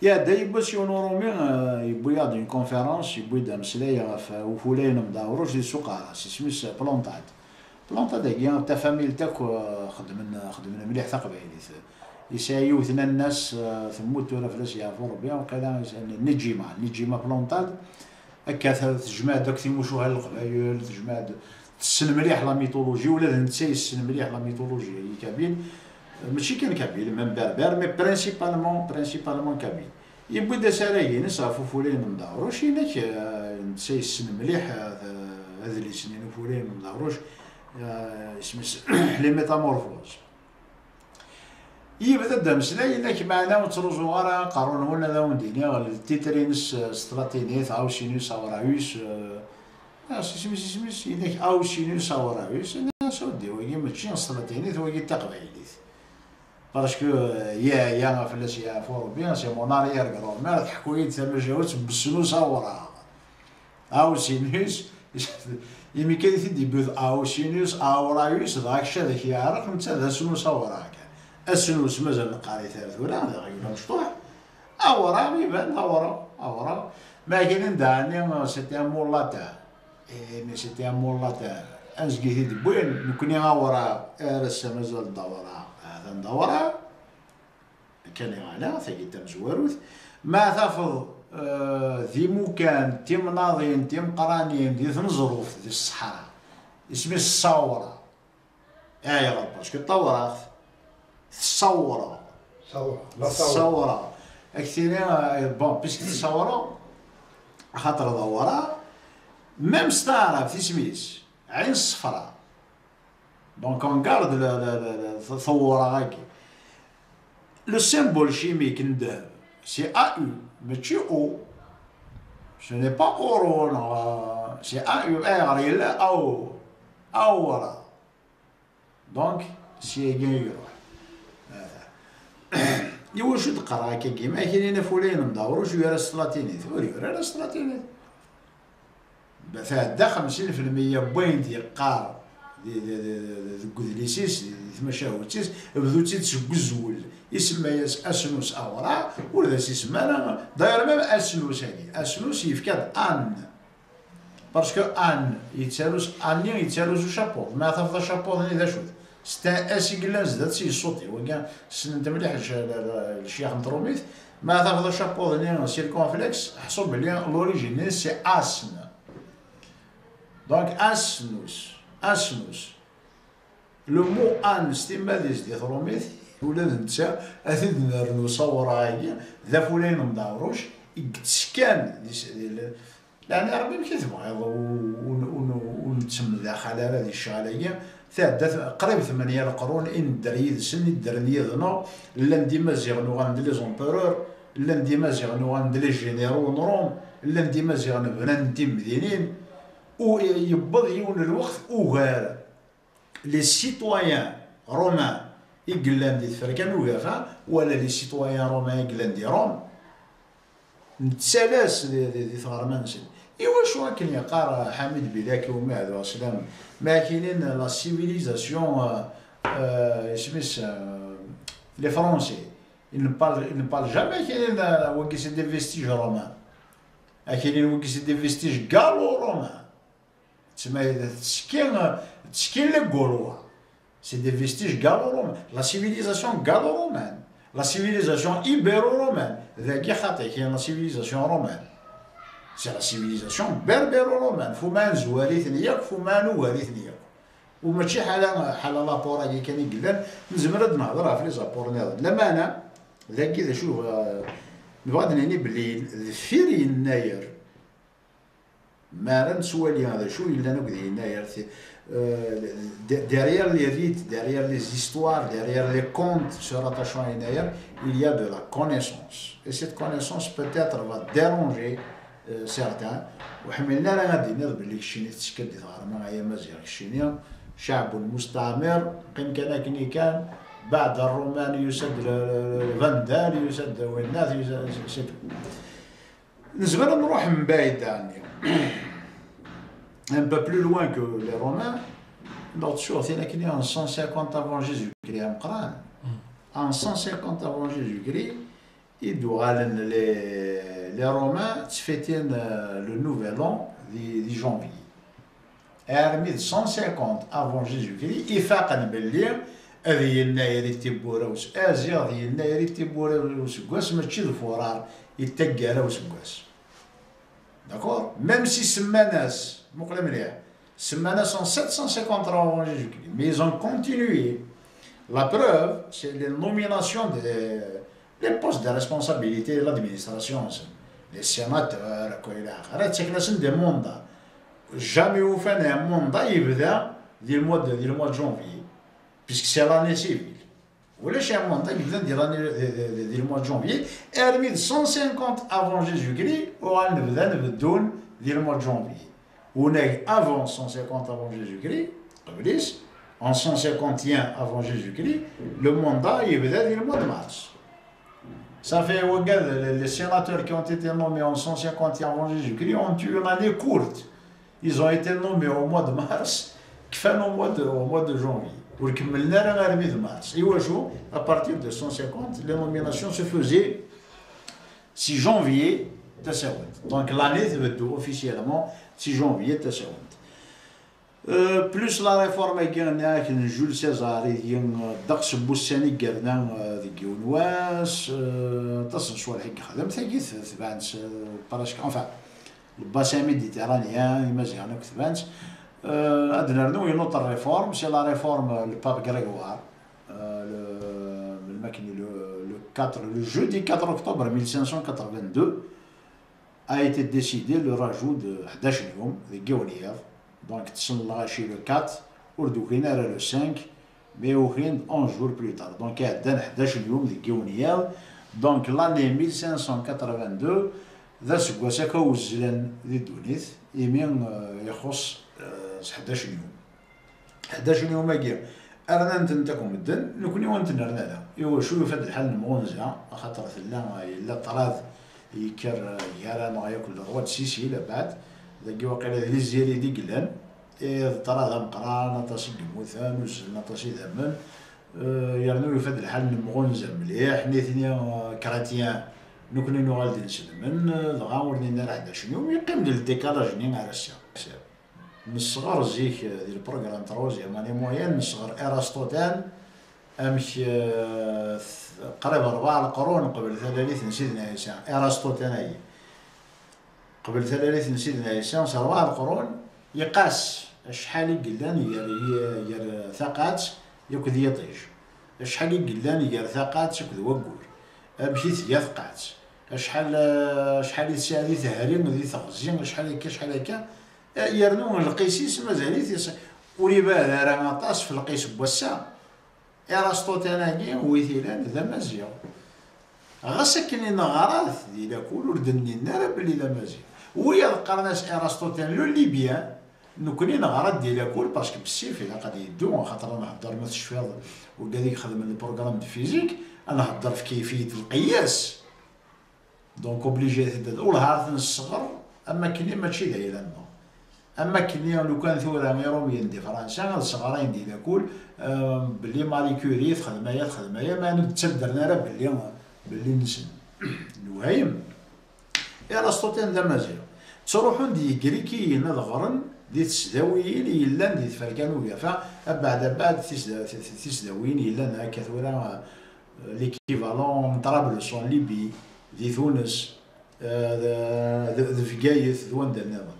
Iɛedda yiwwas yiwen urumi, eh, yewwi-yaɣ-d une conférence, yewwi-d ameslay ɣef, eh, ufulay n Mdawruc di Suqaras, isem-is Plantade. Plantade-agi, tafamilt akk, eh, xedmen, xedmen mliḥ taqbaylit. Yesɛa yiwet n nanna-s, eh, temmut tura fell-as yeɛfu Rebbi, waqila yesɛa Nijima, Nijima Plantade. Akka ta-, tejmeɛ-d akk timucuha n Leqbayel, tejmeɛ-d, tessen mliḥ la mythologie, ula d netta yessen mliḥ la mythologie-agi kabyle. Mačči kan kabyle, même berbère, mais principalement, principalement kabyle. Yewwi-d asarag-ines ɣef ufulay n Mdawruc, inek, eh, netta yessen mliḥ, eh, adlis-nni n ufulay n Mdawruc, eh, isem-is Les Métamorphoses. Yebda-d ameslay, inek, meɛna ur ttruẓuɣ ara aqerru-nwen ad awen-d-iniɣ titre-ines, eh, s tlatinit, Ausonius aureus, eh, ah, s isem-is, isem-is, inek, Ausonius aureus, ini-as, a weddi, wagi mačči s tlatinit, wagi d taqbaylit. Parce que, euh, yeɛya, fell-as yeɛfu Rebbi, c'est mon arrière-grand-mère, tḥekku-yi-d tamacahut n wesnus awraɣ. Ausonius, imi kan i t-id-yewwi Ausonius aureus, dɣa kečč ad ak-yeɛreq, netta d asnus awraɣ kan. Asnus, mazal neqqar-it ar tura, d aɣyul amecṭuḥ. Awraɣ, iban d awraɣ, awraɣ. Ma akken anda ɛni, c'était un mot latin. Eh, mais c'était un mot latin. Anezgi t-id-wwin, nekkni awraɣ, ar ass-a mazal d awraɣ, atan d awraɣ. Kan iɣala, tagi d tamezwarut. Ma tafeḍ, eh, d imukan, timnaḍin, timeqranin, di tneẓruft, di ṣṣeḥra, isem-is ṣṣawra. Ayɣer? Parce que ṭawraɣ-t. Tessawreɣ. Ssawreɣ. La ssawreɣ. Tessawreɣ. Ad k-tini, eh, bon, puisque tessawreɣ, axaṭer d awraɣ, même s taɛrabt, isem-is, ɛin ṣṣefra. Donc, on garde le, le, le, le, tawraɣ-agi. Le symbole chimique n ddheb, c'est A U, mačči O. Ce n'est pas oro, non, euh, c'est A U, ayɣer yella A O? Awraɣ. Donc, syagi i iruḥ. Iwacu d-qqareɣ akkagi? Ma kinin afulay n Mdawruc yura s tlatinit? Ur yura ara s tlatinit. Tɛedda xemsin filmiya n wayen d-yeqqar di, di, di, di, deg udlis-is, di tmacahut-is, bdu-tt-id seg uzwel. Isemma-yas Asnus Awraɣ, ur d as-isemma ara. D'ailleurs, même Asnus-agi, Asnus yefka-d Anne. Parce que Anne, yettaru s, Annie yettaru s ucapuḍ. Ma tafeḍ acapuḍ-nni d acu-t? C'est un S i yellan zdat-s, yessuṭi. Wagi ssnen-t mliḥ lec- le- le- lecyax n trumit. Ma tafeḍ acapuḍ-nni circonflexe, ḥṣu belli l'origine-nni c'est asn. Donc asnus, asnus. Le mot âne s timmad-is di trumit, ula d netta ad t-id-nernu s awraɣ-agi, d afulay n Mdaɛruc i yettsekkan di s- di l- Leɛni Ṛebbi, amek i tebɣiḍ ur, ur, ur, ur nettemdaxal ara di ccɣel-agi? Tɛedda t- qrib tmenya leqrun i nedder yid-sen, i ddren yid-neɣ. Llan d Imaziɣen uɣalen d les empereurs, llan d Imaziɣen uɣalen d les généraux n Rome, llan d Imaziɣen bnan timdinin. U yewweḍ yiwen n lweqt ugar les citoyens romains i yellan di tferka n ugafa wala les citoyens romains i yellan di Rome, nettalas di, di, di tɣerma-nsen. Iwacu akken yeqqar Ḥamid Bilaki, umi ɛdu sslam, ma akinin la civilisation, euh, euh, isem-is, euh, les Français, ils ne parlent, ils ne parlent jamais akinin, euh, wagi c'est des vestiges romains. Akinin wagi c'est des vestiges gallo-romains. Tma tettekki, tettekki les Gaulois. C'est des vestiges gallo-romains. La civilisation gallo-romaine, la civilisation ibéro-romaine, dagi xaṭi, c'est la civilisation romaine. C'est la civilisation berbéro-romaine. Fu ma nzwar-iten yakk, fu ma nugar-iten yakk. U mačči ḥala, ḥala l'apport-agi kan i yellan, nezmer ad nehder ɣef les apports nniḍen. Lameɛna, dagi d acu, eh, nebɣa ad d-nini belli deffir yennayer, mi ara nettwali d acu yellan akked yennayer, ti- euh, de- derrière les rites, derrière les histoires, derrière les contes se rattachant à yennayer, il y a de la connaissance. Et cette connaissance peut-être va déranger, euh, certains. Ur ḥmilen ara ad d-tiniḍ belli keččini tettekka-d di tɣerma, ay amaziɣ, keččini ceɛb musteɛmir, qqim kan akken i kan, beɛd Ṛṛuman yusa-d le- le- le Vandal, yusa-d winnat, yusa-d, c'est tout. Nezmer ad nruḥ mbaɛid ɛni, un peu plus loin que les Romains, donc sur tin akken en cent cinquante avant Jésus-Christ ameqqran, en cent cinquante avant Jésus-Christ i d-uɣalen les, les Romains ttfetin, euh, le nouvel an di, di janvier. Armi d cent cinquante avant Jésus-Christ, ifaqen belli ad yennayer i tiwwura us-, aziɣ d yennayer i tiwwura useggas, mačči d furar i taggara useggas. D'accord? Même si semman-as, muqel mliḥ, semman-as en sept cent cinquante avant Jésus-Christ, mais ils ont continué. La preuve, c'est les nominations des, les postes de responsabilité de l'administration, les sénateurs, quoi, ila axir. Ad ttaken-asen des mandats. Jamais ufan un mandat yebda di le mois de, di le mois de janvier, puisque c'est l'année civile. Ulac un mandat yebdan di l'année, di, di, di, di le mois de janvier, armi de cent cinquante avant Jésus-Christ, uɣalen bdan beddun di le mois de janvier. Unag avant cent cinquante avant Jésus-Christ, qbel-is, en cent cinquante et un avant Jésus-Christ, le mandat yebda di le mois de mars. Ça fait, regarde, les, les sénateurs qui ont été nommés en cent cinquante avant Jésus-Christ ont eu une année courte. Ils ont été nommés au mois de mars, kfan au mois de, au mois de janvier. Ur kemmlen ara armi d mars. Iwacu, à partir de cent cinquante, les nominations se faisaient si janvier tasawent. Donc l'année tbeddu officiellement si janvier tasawent. Euh, plus la réforme-agi n Jules César, i deg, euh, ddeqs n wussan i yerna, euh, deg yiwen wass, euh, aṭas n ccwal i yexdem, tagi t- tban-tt, euh, presque, enfin, le bassin méditerranéen, Imaziɣen akk tban-tt. Euh, ad nernu une autre réforme, c'est la réforme, euh, le pape Grégoire, euh, le, le, le quatre, le jeudi quatre octobre mille cinq cent quatre-vingt-deux, a été décidé le rajout de ḥdac n yum deg yiwen yiḍ. Donc, ṭṭsen lɣaci le quatre, ur d-ukin ara le cinq, mais ukin onze jours plus tard. Donc, iɛeddan ḥdac n yum deg yiwen yiḍ. Donc, l'année mille cinq cent quatre-vingt-deux, d aseggas akka uzzlen di ddunit, imi, euh, ixuṣṣ, euh, s ḥdac n yum. Ḥdac n yum-agi, rnan-tent akk medden, nekni ur tent-nerni ara. Iwacu? Yufa-d lḥal nemɣunza, axaṭer tella, yella ṭṭrad yekker gar-aneɣ yakk d le roi de Sicile, abɛed, dagi waqila d les Zirides i yellan, i d ṭṭrad ameqqran, aṭas i yemmuten, uzzlen aṭas idammen, eh, yernu yufa-d lḥal nemɣunza mliḥ, nitni, eh, chrétiens, nekni nuɣal d inselmen, dɣa ur nini ara ḥdac n yum, yeqqim-d le décalage-nni ar ass-a. Nesɣer zik, eh, di lprogram troisième année moyenne, nesɣer Erastotan, amek, eh, t-, qrib rebɛa leqrun qbel talalit n Sidna Ɛisa. Erastotan-agi, qbel talalit n Sidna Ɛisa, s rebɛa leqrun, iqas acḥal i yellan gar, gar taqaɛet akked yiṭij, acḥal i yellan gar taqaɛet akked waggur, amek i tga tqaɛet, acḥal, eh, acḥal i tesɛa di tehri, di teɣzi, acḥal akka, acḥal akka. Eh, yernu lqis-is mazal-it is-, ur ibɛed ara aṭas f lqis n wass-a. Erastutan-agi, wi t-ilan, d amaziɣ. Ɣas akken i neɣra-t di lakul, ur d-nnin ara belli d amaziɣ. Wiyaḍ qqaren-as Erastutan le Libyen, nekkni neɣra-t di lakul, parce que bessif ilaq ad yeddu, axaṭer ad nhedder, ma tecfiḍ, wigad i ixedmen le programme de physique, ad nhedder f kayfiyet lqiyas. Donc obligé ad t-id-, ur ɣ-ara t-nesseɣer, am akken mačči d ayla-nneɣ. Am akken lukan tura Iṛumyen di Fransa ad sseɣrayen di lakul, euh, belli Marie Curie texdem aya, texdem aya, ma ur d-ttaddren ara belli, belli nessen. Lwehayem. Erastutan d amaziɣ. Ttruḥun-d Yigrikiyen ad ɣren di tesdawiyin yellan di tferka n ugafa, abeɛd, abeɛd tisda-, tisdawiyin yellan akka tura, euh, l'équivalent n Ṭrabelsu n Libye, di Tunes, euh, d, d, d Bgayet, d wanda nniḍen.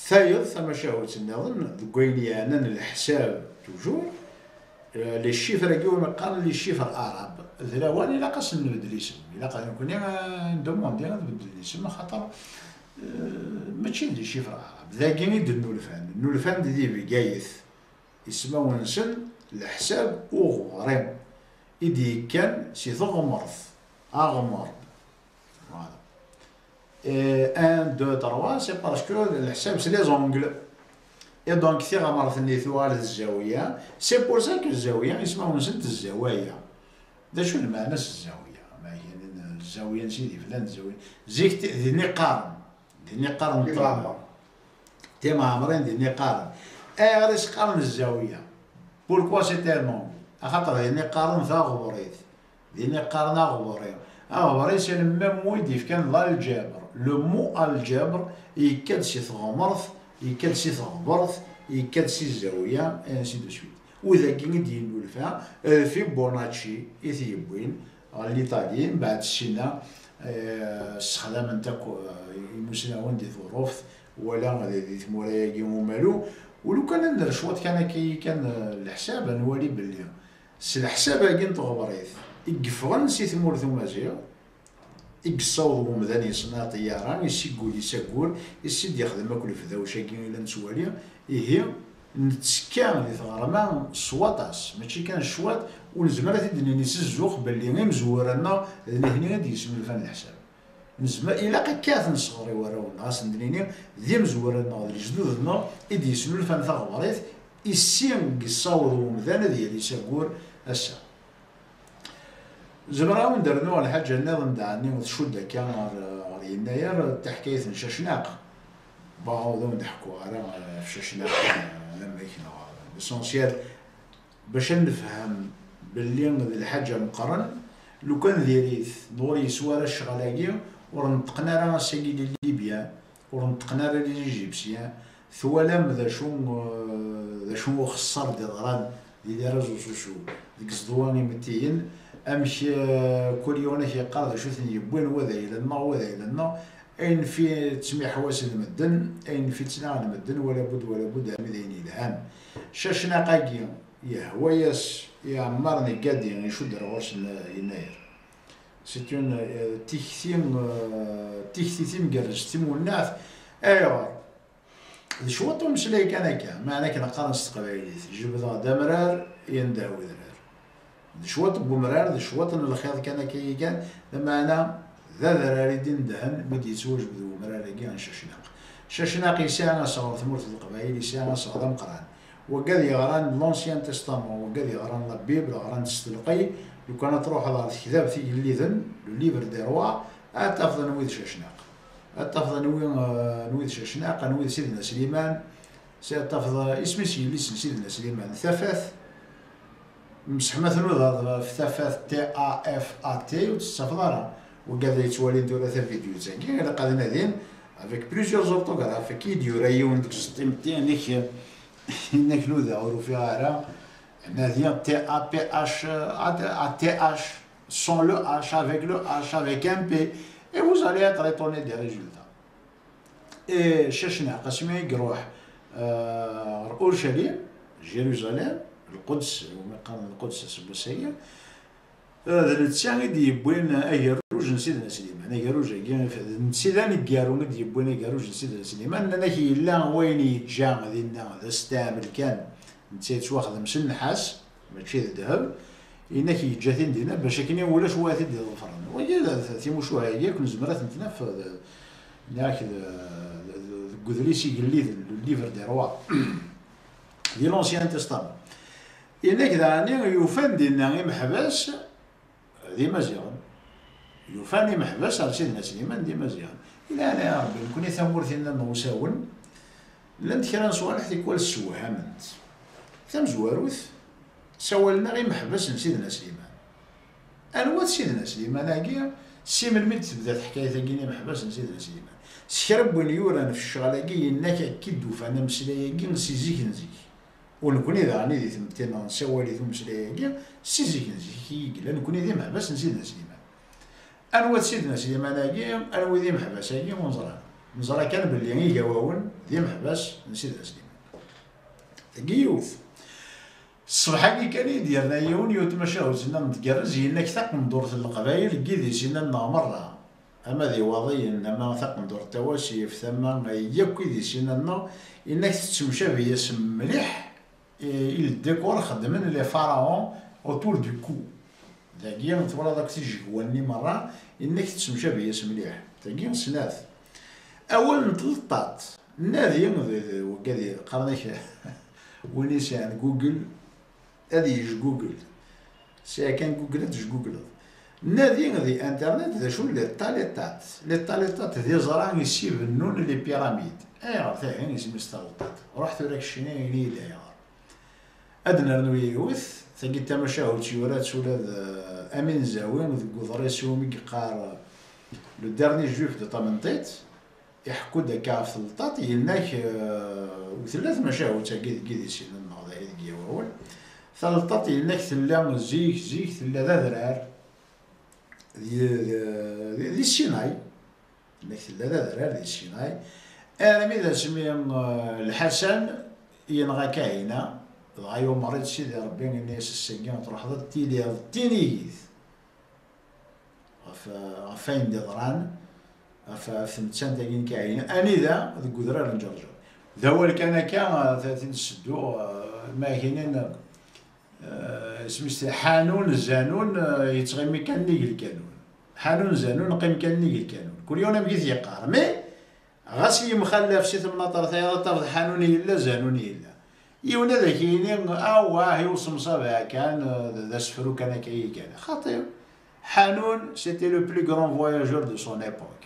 Tayeḍ, tamacahut nniḍen, deg wayen yeɛnan leḥsab, toujours, euh, les chiffres-agi umi qqaren les chiffres arabes, d lawan ilaq ad sen-nbeddel isem. Ilaq ad nekni, euh, ndemandi ad beddlen isem, axaṭer, euh, mačči d les chiffres arabes. Dagi i d-nnulfan. Nnulfan-d di Bgayet. Ismawen-nsen leḥsab uɣebri i d-yekkan si teɣmert, aɣmer. Voilà. Et un, deux, trois, c'est parce que leḥsab c'est les angles. Et donc, tiɣmert-nni tuɣal d zzawiya. C'est pour ça que zzawiya, ismawen-nsent zzawaya. D acu lmeɛna-s zzawiya? Ma kan zzawiya n Sidi Flan, zzawiya. Zik, t-, din i qqaren. Din i qqaren Timeɛmer. Timeɛmrin din i qqaren. Ayɣer i s-qqaren zzawiya? Pourquoi c'est un nom? Axaṭer din i qqaren taɣebrit. Din i qqaren aɣebri. Aɣebri, c'est le même mot i d-yefkan l'algèbre. Le mot algèbre yekka-d si teɣmert, yekka-d si teɣbert, yekka-d si zzawiya, et ainsi de suite. U dagi i d-yennulfa, euh, Fibonacci i t-yewwin ɣer l'Italie, mbeɛd ssina, euh, ssexdamen-t akk, euh, imusnawen di Tuṛuft, wala di, di tmura-agi umalu. U lukan ad nerr cwiṭ kan akka, kan, euh, leḥsab, ad nwali belli s leḥsab-agi n teɣbrit i yeffɣen si tmurt umaziɣ, i yessaweḍ wemdan yeṣna ṭiyyara, i s-iggul, i s-aggur, i s-id-yexdem akk lefdawec-agi i la nettwali, ihi, nettekka di tɣerma s waṭas, mačči kan cwiṭ, u nezmer ad t-id-nini s zzux belli imezwura-nneɣ d nitni i d-yesnulfan leḥsab. Nezmer, ilaq akka ad t-nesɣer i warraw-nneɣ, ad sen-d-nini d imezwura-nneɣ, d lejdud-nneɣ i d-yesnulfan taɣebrit, i sin i yessaweḍ wemdan ad yali s aggur ass-a. Zemreɣ ad wen-d-rnuɣ lḥaǧa nniḍen daɣen tcudd akka ɣer, ɣer Yennayer, d taḥkayt n Cacnaq. Bon, ur awen-d-ḥekkuɣ ara ɣef Cacnaq, eh, amek neɣ l'essentiel, bac ad nefhem belli d lḥaǧa meqqren, lukan diri-t, nɣur yeswa ara ccɣel-agi, ur neṭṭqen ara ass-agi les Libyens, ur neṭṭqen ara les Égyptiens. Twalam d acu, eh, d acu uxeṣṣar d-iḍran di les réseaux sociaux, deg ẓḍwa imettiyen, amek, eh, kul yiwen ak-yeqqar d acu ten-yewwin, wa d ayla-nneɣ, wa d ayla-nneɣ, ayen fi ttmiḥwasen medden, ayen fi ttnaɣen medden, wala bud, wala bud, armi d ayen yelhan. Cacnaq-agi, yehwa-yas i Ɛemmar Negadi, icudd ar ɣur-s n-, Yennayer. C'est une, euh, tikti, euh, tikti timgerrest, timunnaɛt. Ayɣer? D cwiṭ umeslay kan akka, meɛna akken qqaren s teqbaylit, jebdeɣ-d amrar, yendeh wedrar. D cwiṭ n wemrar, d cwiṭ n lxiḍ kan akka i kan, lameɛna d adrar i d-inedhen mi d-yettwajbed wemrar-agi n Cacnaq. Cacnaq yesɛa asɣer, tmurt n Leqbayel yesɛa asɣer d ameqqran. Waggad yeɣran l'Ancien Testament, waggad yeɣran la Bible, ɣran-t s telqey. Lukan ad truḥeḍ ɣer tektabt igelliden, le livre des rois, ad tafeḍ anwi d Cacnaq. Ad tafeḍ anwi, eh, anwi d Cacnaq, anwi d Sidna Sliman. Si ad tafeḍ, eh, isem-is yelli-s n Sidna Sliman, Tafat. Mseḥ ma tnudaḍ ɣef Tafat, T A F A T, ur tt-tettafeḍ ara. Waggad yettwalin tura tavidyut-agi, ilaq ad nadin, Avec plusieurs orthographes, qui dure yiwen deg zṭimti, nek, nek nuda ur ufiɣ ara, nadi T A P H, A T H, sans le H, avec le H, avec un P, et vous allez être étonné des résultats. Et Cacnaq, asmi i iruḥ, euh, ɣer Urcalim, Jérusalem, Lquds, umi qqaren Lquds aseggas-agi, d netta i d-yewwin agerruj n Sidna Sliman. Agerruj-agi, d netta i d aneggaru i d-yewwin agerruj n Sidna Sliman. Nnan-ak yella wayen yeǧǧa dinna d asteɛmel kan, netta yettwaxdem s nnḥas, mačči d ddheb. Yenna-k yeǧǧa-t-in dinna bac akken ulac wa ad t-id-iḍefren. Wagi d, d, timucuha-agi akk nezmer ad tent-naf d, nniɣ-ak d, d, d, deg udlis igelliden, le livre des rois, di l'Ancien Testament. Yenna-k daɣen yufan dinna imeḥbas d Imaziɣen. Yufan imeḥbas ar Sidna Sliman d Imaziɣen. Yenna-k a Rebbi, nekni tamurt-inna n Usawen, llant kra n ṣṣwalḥ tikwal ssewhament. Tamezwarut, ssawalen-aɣ imeḥbas n Sidna Sliman. Anwa-t Sidna Sliman-agi? Si melmi d-tebda teḥkayt-agi n imeḥbas n Sidna Sliman? S kra n win yuran f ccɣel-agi, yenna-k akka i d-ufan ameslay-agi si zik n zik. U nekni daɣen i di tmetti-nneɣ nessawal-it umeslay-agi, si zik n zik i yella, nekni d imeḥbas n Sidna Sliman. Anwa-t Sidna Sliman-agi? Anwa i d imeḥbas-agi? Ur neẓra. Neẓra kan belli Igawawen d imeḥbas n Sidna Sliman. Tagi yiwet. Ṣṣbeḥ-agi kan i d-yerna yiwen yiwet tmacahut-nniḍen tgerrez, yenna-k taqendurt n Leqbayel deg idis-inna-nneɣ merra, ama d Iwaḍiyen, ama taqendurt n Tawasift, ama yakk idis-inna-nneɣ, yenna-k tettemcabi-yas mliḥ, i, i le décor xeddmen les pharaons autour du cou. Dagi twalaḍ akk tijegwa-nni merra, yenna-k tettemcabi-yas mliḥ. Tagi snat. Awal n tleṭṭaṭ, nadi d, d, wigad qqaren-ak win yesɛan Google, ad yejgugel. Sɛiɣ kan Google, ad tejgugleḍ. Nadi di Internet d acu n les taleṭṭaṭ. Les taleṭṭaṭ d iẓra i s-ibennun les pyramides. Ayɣer tahi isem-is taleṭṭaṭ? Ruḥ tura keččini ini-yi-d ayɣer. Ad nernu yiwet, tagi d tamacahut yura-tt ula d, eh, Amin Zawi deg uḍris iwumi yeqqar, eh, Le Dernier Juif de Tamentit. Iḥekku-d akka ɣef tleṭṭaṭ, yenna-k, eh, ur tella tmacahut-agi deg idis-nneɣ dahi deg Igawawen. Taleṭṭaṭ yenna-k tella zik, zik tella d adrar di, di, di Sinay. Yenna-k tella d adrar di Sinay. Armi d asmi, eh, Lḥasan yenɣa Kahina, dɣa yumeṛ-itt Sidi Ṛebbi, yenna-yas: "Ass-agi ad truḥeḍ ad tiliḍ d tinigit ɣef, ɣef wayen d-iḍran, ɣef, ɣef tmettant-agi n Kahina, anida deg udrar n Ǧerǧer." D awal kan akka, eh, t-, t-id-sedduɣ, eh, ma kinin, eh, isem-is Ḥanun, Zanun, eh, yettɣimi kan nnig lkanun. Ḥanun, Zanun, qqim kan nnig lkanun. Kul yiwen amek i t-yeqqar. Mais, ɣas yemxallaf si temnaṭert-a, ad tafeḍ Ḥanun yella, Zanun yella. Yiwen ad ak-yini, awah, i usemsabeɛ kan, d, d asefru kan akka i kan. Xaṭi. Ḥanun, c'était le plus grand voyageur de son époque.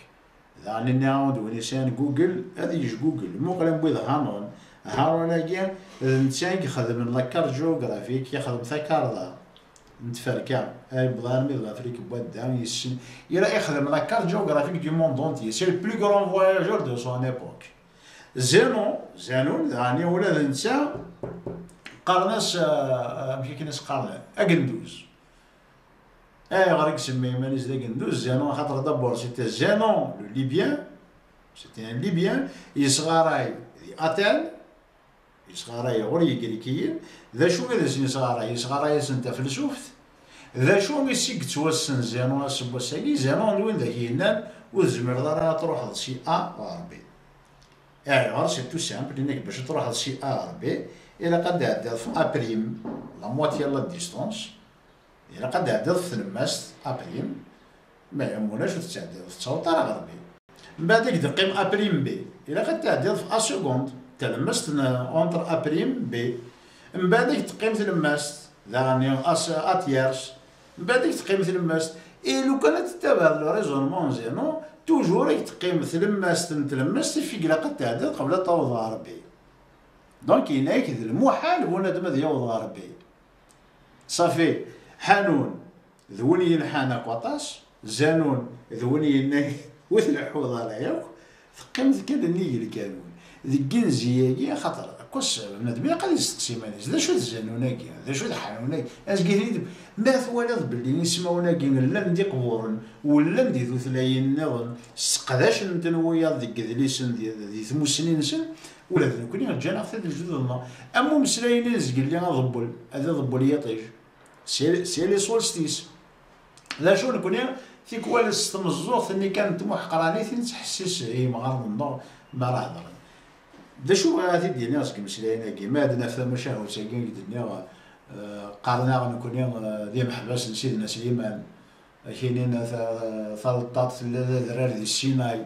Daɣen nniɣ-awen-d win yesɛan Google, ad yejgugel. Muqel anwi d Hanun. Hanun-agi, d netta i ixedmen la carte géographique, ixdem takarḍa n tferka, ay yewweḍ armi d Lafrik n wadda, yessen, ira ixdem la carte géographique du monde entier. C'est le plus grand voyageur de son époque. Zénon, Zanun, daɣen ula d netta, qqaren-as, euh, amek akken i s-qqaren? Agenduz. Ayɣer i isemma iman-is d agenduz? Zénon, axaṭer d'abord, c'était Zénon, le Libyen, c'était un Libyen, yesɣaray di Athènes, yesɣaray ɣur Yigrikkiyen. D acu i d asen-yesɣaray? Yesɣaray-asen tafelsuft. D acu i s-, i yettwassen Zénon ass n wass-agi? Zénon d win d ak-yennan ur tezmireḍ ara ad truḥeḍ si A ɣer B. Ayɣer? C'est tout simple, yenna-k bac ad truḥeḍ si A ɣer B, ilaq ad d-tɛeddiḍ f A prime, la moitié de la distance, ilaq ad d-tɛeddiḍ f tlemmast A prime, ma yam ulac ur tettɛeddiḍ, ur tettaweḍ ara ɣer B. Mbeɛd ad k-d-teqqim A prime B, ilaq ad d-tɛeddiḍ f A seconde, talemmast n, entre A prime B. Mbeɛd ad k-d-teqqim tlemmast, daɣen A s-, A tierce, mbeɛd ad k-teqqim tlemmast. Et lukan ad tettabaɛeḍ le raisonnement n Zénon, toujours ad k-teqqim tlemmast n tlemmast, ifi ilaq ad tɛeddiḍ qbel ad taweḍ ɣer B. Donc, yenna-k d lmuḥal bunadem ad yaweḍ ɣer B. Safi, Ḥanun d win yenḥan akk aṭas, Zénon d win yenna-k ur tleḥḥuḍ ara yakk, Teqqimeḍ kan nnig lkanun. Deg inzi-agi, axaṭer, akkos, bnadem ilaq ad yesteqsi iman-is, d acu d zzanun-agi? D acu d ḥanun-agi? Azgen-id, ma twalaḍ belli ismawen-agi llan d iqburen, u llan di tutlayin nniḍen, sseqdacen-ten wiyaḍ deg yedlisen, di, di tmussni-nsen, ula d nekkni ǧǧan-aɣ-t-id lejdud-nneɣ. Am umeslay-nni n zgelli aḍebbel, ad iḍebbel yiṭij. C'est, c'est les solstices. D acu nekkni, tikwal s tmeẓẓuɣt-nni kan n tmuḥeqranit i nettḥessis i yimɣaren-nneɣ mi ara hedren. D acu bɣiɣ ad t-id-iniɣ seg imeslayen-agi? Ma ad naf tamacahut-agi i d-nniɣ, eh, qqaren-aɣ nekkni, eh, d imeḥbas n Sidna Sliman. Akinin ta-, taleṭṭaṭ tella d adrar di Sinay.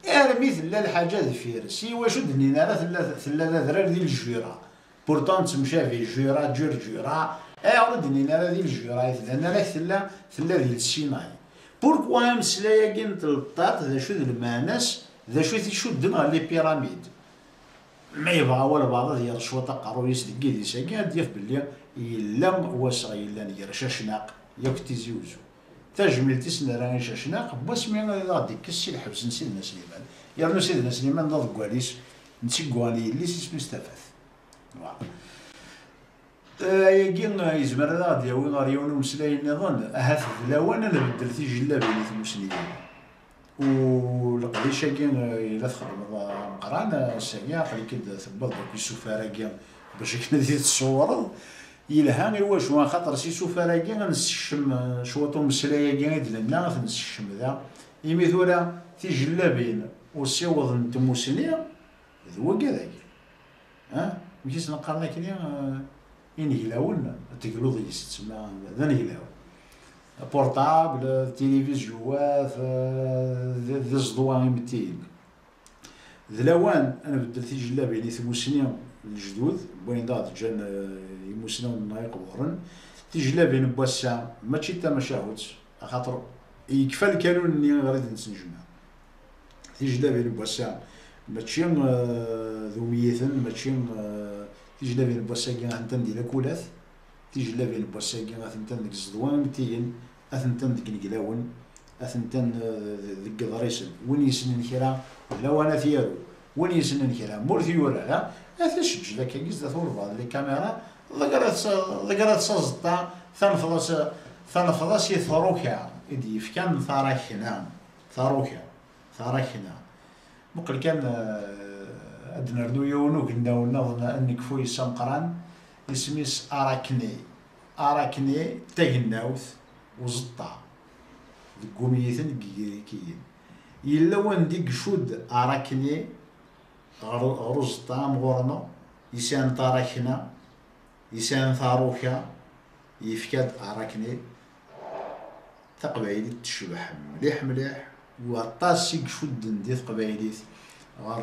Armi tella lḥaǧa deffir-s, i wacu d-nnin ara tella, tella d adrar di Lejura? Pourtant nettemcabi Jura, Ǧurǧura. Ayɣer ur d-nnin ara di Lejura i tella? Nnan-ak tella, tella di Sinay. Pourquoi ameslay-agi n tleṭṭaṭ, d acu d lmeɛna-s, d acu i t-icudden ɣer les pyramides? Ma yebɣa walbeɛḍ ad yerr cwiṭ aqerruy-is deg yidis-agi, ad d-yaf belli yella wasɣ yellan gar Cacnaq yakk Tizi Uzzu. Tajmilt-is nerra i Cacnaq, n wasmi ad aɣ-d-ikkes si lḥebs n Sidna Sliman. Yernu Sidna Sliman d aḍeggal-is, netta i yuɣen yelli-s, isem-is Tafat. Voilà. Eh, ayagi, eh, yezmer ad aɣ-d-yawi ɣer yiwen umeslay nniḍen, ahat d lawan ad nbeddel tijellabin i tmusniyin. U leqdic-agi, eh, i la txedmeḍ, eh, ameqqran, eh, ass-agi aql-ik-id tewwiḍ-d akk isufar-agi bac akken ad t-id-tṣewwreḍ. Yelha i wacu? Axaṭer s isufar-agi ad nessekcem, eh, cwiṭ umeslay-agi i d-nenna, ad t-nessekcem da. Imi tura tijellabin usiweḍ n tmusni d wagad-agi. Ah, amek i sen-qqaren akkenni, eh, ineglawen, tegluḍ yes-s, tsemma d aneglaw. Portable, tilivizyuwat, eh, d, d iẓeḍwa imettiyen. D lawan ad nbeddel tijellabin i tmusni n lejdud, n wayen d aɣ-d-ǧǧan, eh, imusniwen-nneɣ iqburen. Tijellabin n wass-a mačči d tamacahut, axaṭer yekfa lkanun-nni ɣer i d-nettnejmaɛ. Tijellabin n wass-a mačči, eh, d umyiten, mačči, eh, tijellabin n wass-agi atent-an di lakulat, tijellabin n wass-agi atent-an deg ẓeḍwa imettiyen, atent-an deg ineglawen, atent-an, eh, deg iḍrisen. Win yessnen kra, d lawan ad t-yaru. Win yessnen kra, ma ur t-yuri ara, ad t-iseǧǧed akkagi zdat walbeɛḍ n les caméras, ḍegger-as, ḍegger-as aẓeṭṭa, tanfeḍ-as, tanfeḍ-as i tṛuka i d-yefkan taṛakna, taṛuka. Taṛakna. Muqel kan, eh, ad d-nernu yiwen ugennaw nniḍen ad nekfu yes-s ameqqran, isem-is Arakni. Arakni d tagennawt uẓeṭṭa deg umyiten deg Igrikiyen. Yella wanda i icudd Arakni ɣer, ɣer uẓeṭṭa am ɣur-neɣ, yesɛan taṛakna, yesɛan taṛuka, yefka-d Arakni. Taqbaylit tecbeḥ mliḥ mliḥ, u aṭas i icudden di teqbaylit ɣer,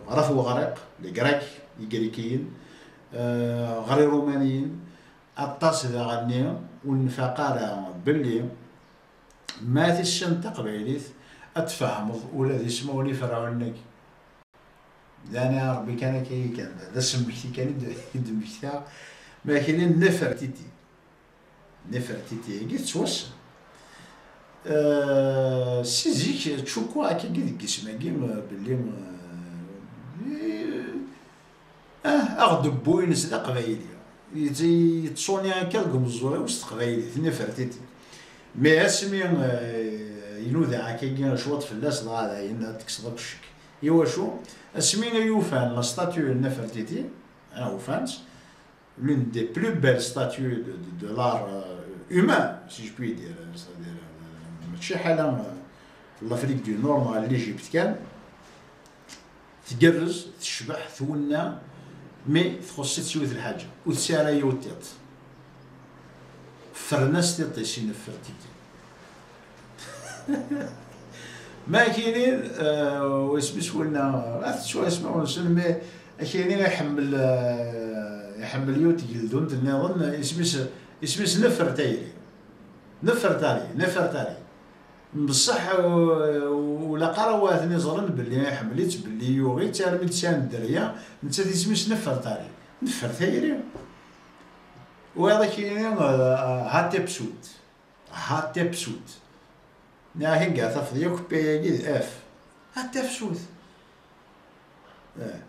ɣer At Weɣriq, les Grecs, Igrikiyen, eh, ɣer Irumaniyen, aṭas daɣenni ur nfaq ara belli ma tissen taqbaylit ad tfehmeḍ ula d ismawen iferɛunen-agi. Lana Rebbi kan akka i kan, d asemmekti kan i d-, i d-mmektaɣ, ma kini Nefertiti. Nefertiti-agi tettwassen. Eh, si zik, tcukkuɣ akkagi deg isem-agi, eh, belli, eh, ah, aɣdebbu-ines d aqbayli. Yettṣuni akka deg umeẓẓuɣ-iw s teqbaylit, Nefertiti. Mais asmi, eh, inuda akkagi cwiṭ fell-as, dɣa dayen ad tekkseḍ akk ccek. Iwacu? Asmi ay ufan la statue n Nefertiti, ah, ufan-tt, l'une des plus belles statues de, de, de l'art, euh, humain, si je puis dire, c'est-à-dire, euh, mačči ḥala, euh, l'Afrique du Nord neɣ l'Égypte kan, tgerrez, tecbeḥ, twenna, mais txuṣṣ-itt yiwet lḥaǧa, ur tesɛi ara yiwet tiṭ. Ffren-as tiṭ-is i Nefertiti. Ma akini, eh, isem-is winna, ad tettwaɣ ismawen-nsen, mais akini iḥemmel, eh, iḥemmel yiwet n tgeldunt nniḍen, isem-is, isem-is Nefert tayri. Nefertari, Nefertari. Mbeṣṣeḥ, eh, ur ilaq ara waten iẓren belli iḥemmel-itt, belli yuɣ-itt, armi d-sɛan dderya, nettat isem-is Nefertari. Nefert tayri. Wayeḍ akini, eh, Hatepsut. Hatepsut. Niɣ akka tafeḍ yakk P-agi d F. At tafsut. Eh.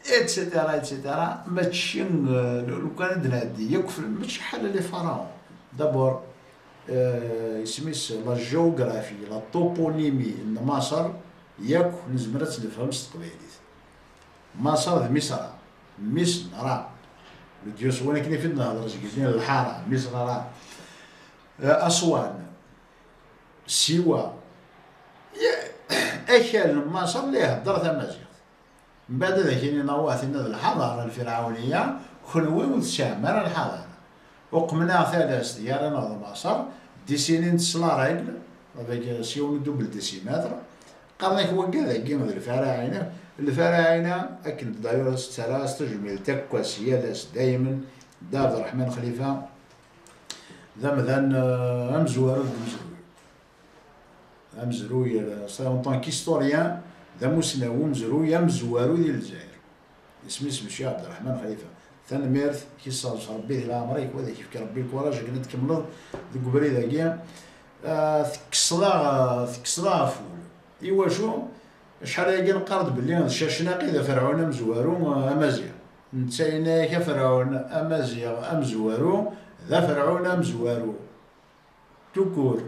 Etc, etc. Mačči, eh, lukan ad nɛeddi yakk f-, mačči ḥala les pharaons. D'abord, eh, isem-is la géographie, la toponymie n Maṣer, yakk nezmer ad tt-nefhem s teqbaylit. Maṣer d Misra. Misra. Ledyus win akken i fi d-nehder seg din lḥara, Misra. Eh, Aswan. Siwa. Ya-, akal n Maṣer la ihedder tamaziɣt. Mbeɛd ad ak-inin, awa, tinna d lḥadara lfirɛawniya, kenwi ur tesɛam ara lḥadara. Uqmen-aɣ talast, gar-aneɣ d Maṣer, dessinen-t s la règle, avec, euh, s yiwen n double décimètre. Qqaren-ak wagi dagi d lfaraɛina. Lfaraɛina, akken d'ailleurs ad s-ttarra s tejmilt akk ass, yal ass, daymen, Dda Ɛebderreḥman Xlifa, d amdan, euh, amezwaru deg umezruy. Amezruy, euh, c'est en tant qu'historien, d amussnaw umezruy amezwaru di Lezzayer. Isem-is Mci Ɛebderreḥman Xlifa. Tanemmirt, k-isseɣzef Rebbi di leɛmer-ik, wa ad ak-yefk Rebbi lkuraj akken ad tkemmleḍ deg ubrid-agi. Ah, tekkseḍ-aɣ, tekkseḍ-aɣ ɣef wul. Iwacu? Acḥal ayagi neqqar-d belli d Cacnaq i d aferɛun amezwaru, ah, amaziɣ. Netta yenna-yak aferɛun amaziɣ amezwaru d aferɛun amezwaru. Tout court,